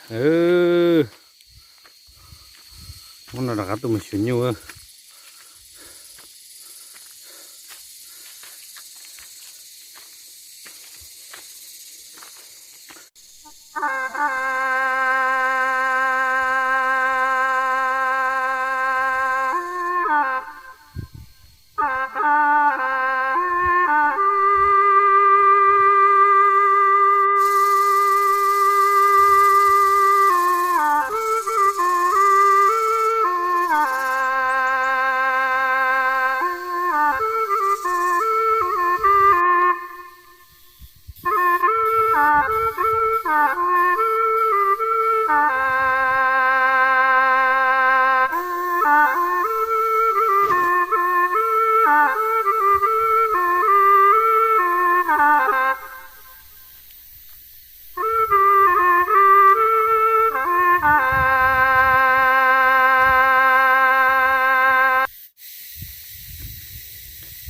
Hnub no rov qab tuaj mus xyuas nyuj.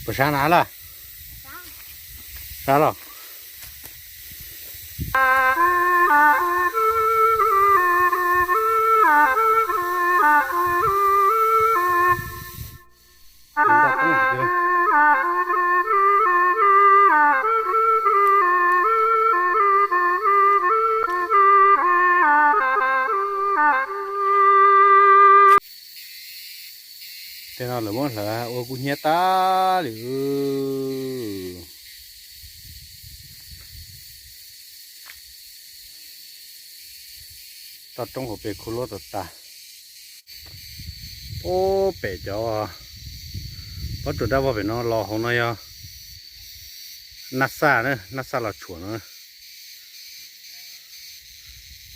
Puas sab na Ab Laj? Sab los. Tej no lawv muab hlawv ua kub hnyiab tag li. Toj roob hauv pes khuv luab tas tas. Ub, pem cov pob tsuas daj vog pem no los hauv no yog naj xaj na, naj xaj los tshuam no.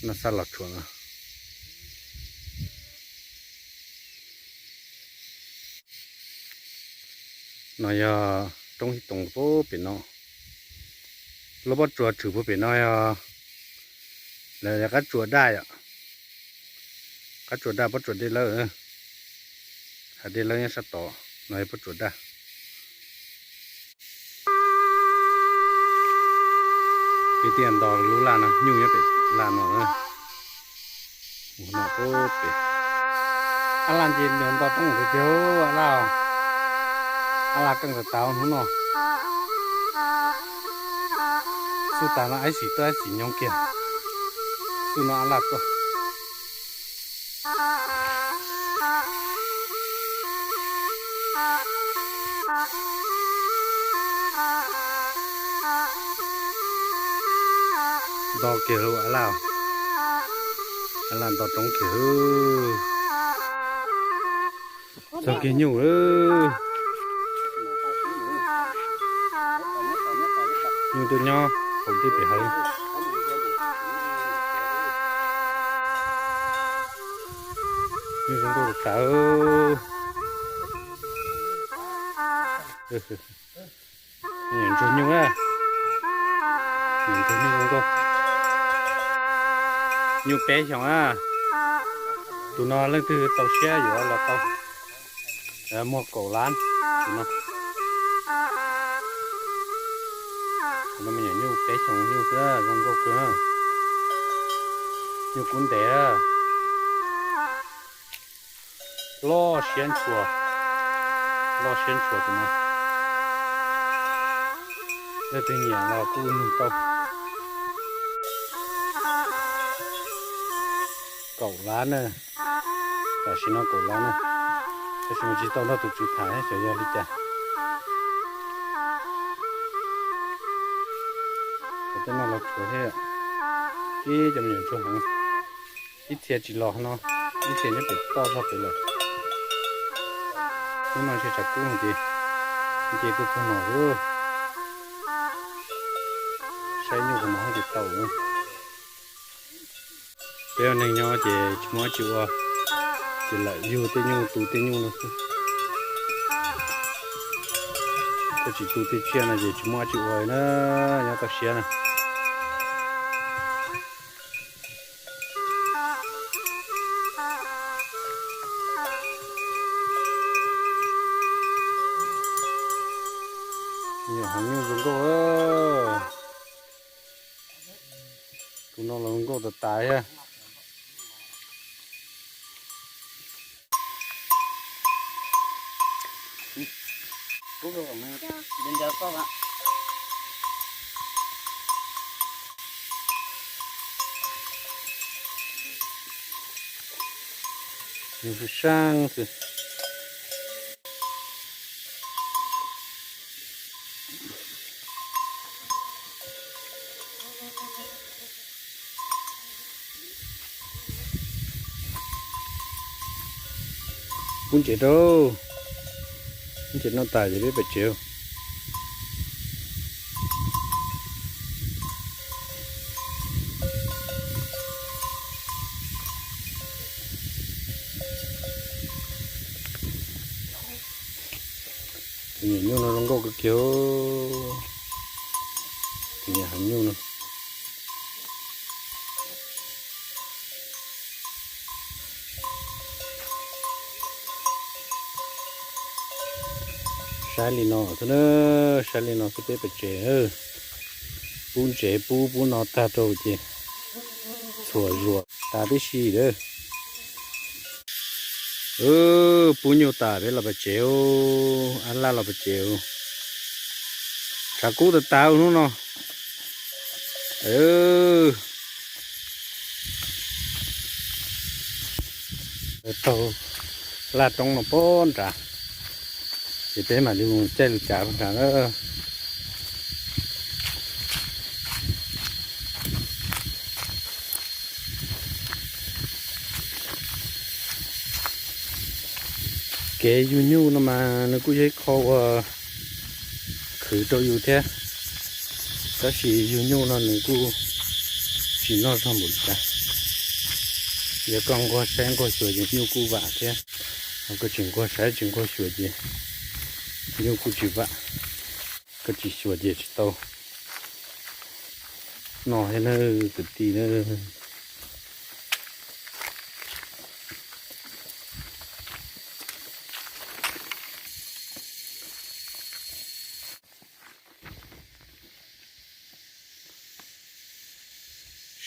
Naj xaj los tshuam no. No yog roob ib toos pem no. Lub pob tsuas tshwm puag pem no yog lawv qab tsuas daj yom. Qab tsuas daj, pob tsuas dej lawb. Hav dej lawb nyob sab tod, no yog pob tsuas daj. Peb tiaj nto lub laj no, nyuj nyob pem laj no. Mus no pem. Ab Laj nce nto roob tiag tiag, Ab Laj. Ab Laj keej tas tas hnub no. Xub tas no ib sim tuaj ib sim nyoog kiag. Xub no Ab Laj tuaj. Nto kiag lauj, Ab Laj. Ab Laj nto roob kiag. Txog kiag nyuj. Nyuj tuaj nyob hauv dej pem hawv. Nyuj zoo nkauj tas tas. Nyuam ntsuag nyuj na. Nyuam ntsuag nyuj zoo nkauj. Nyuj peb xyoos na. Tus no leej twg tau siab yuav los tau. Muag kaum lab tus no. Tus no me nyuam nyuj peb xyoos nyuj xwb, zoo nkauj kawg. Nyuj kub ntev. Loj siab ntshua, loj siab ntshua tus no. Leej twg nyiam los kuj nug tau. Kaum lab na, tam sim no kaum lab na. Tab sis mas tsis tau nrog tus tswv tham xyov yog li cas. Cov tej no los tshuav thiab, ib cov me nyuam ntsuag heev. Ib txhia tsis los no, ib txhia nyob pem toj zog pem lawm. Hnub no ntshe tshav kub ces nce tuaj txog no lawm. Saib nyuj qhov no haj tsis tau. Peb ua neeg nyob ces tsis muaj dab tsi ua, ces lam yug tej nyuj tu tej nyuj no xwb. Koj tsis tu tej tsiaj no ces tsis muaj dab tsi ua li na, nyob toj siab na. Nyuam hav nyuj zoo nkauj. Tus no los zoo nkauj tas tas thiab. Nws saib xwb. Pub ntsev rau, pub ntsev no tas ces peb pem tsev. Tus niam nyuj no zoo nkauj kawg kiag. Tus niam heev nyuj no. Saib li no xwb na, saib li no xwb peb pem tsev. Pub ntsev pub pub no tag rau ces txhuam zuam tas tib si lawm. Pub nyuj tas peb los pem tsev, ab laj los pem tsev. Tshav kub tas tas hnub no. Taug laj roob no pem nrad, ces peb mam li mus caij lub cav pem nrad na. Kev yug nyuj no mas nws kuj yog ib qho uas khwv rau yus thiab, tab sis yug nyuj no nws kuj tsis noj zog npaum li cas. Yog koj nquag saib nquag xyuas ces nyuj kuj vam thiab, ho koj tsis nquag saib tsis nquag xyuas ces nyuj kuj tsis vam. Koj tsis xyuas ces tsis tau noj thiab na, kwv tij na.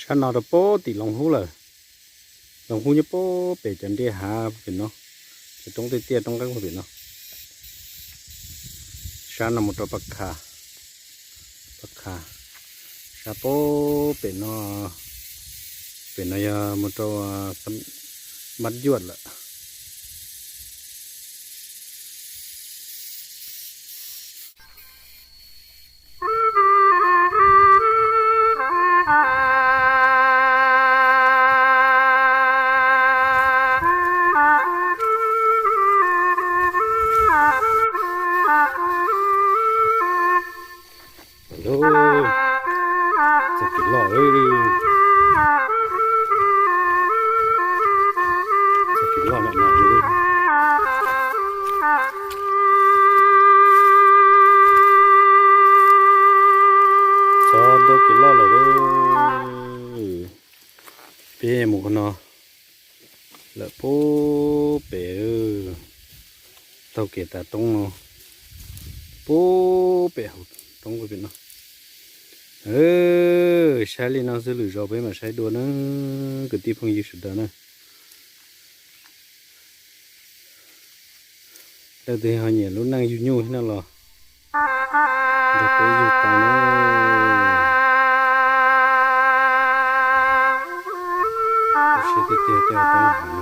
Sab no rau pem tim Loos Hub lawm. Loos Hub nyob pem pem cov ntiaj hav pem no, cov roob tiaj tiaj roob nqeeb pem no. Sab no mus rau Paj Kha, Paj Kha. Sab pem no, pem no yog mus rau Mab Yuaj lawm. Txog kev loj, txog kev loj lawm no. Txog ntua kev loj lawm. Peb mus qhov no lawm pem pem, taug kev tav roob no pem pem hauv roob pem no. Saib li no xwb lwm zaus peb mam saib dua na, kwv tij phooj ywg sawv daws na. Leej twg ho nyiam lub neej yug nyuj no los nrog peb yug tau na. Siab tiag tiag tej roob hav no.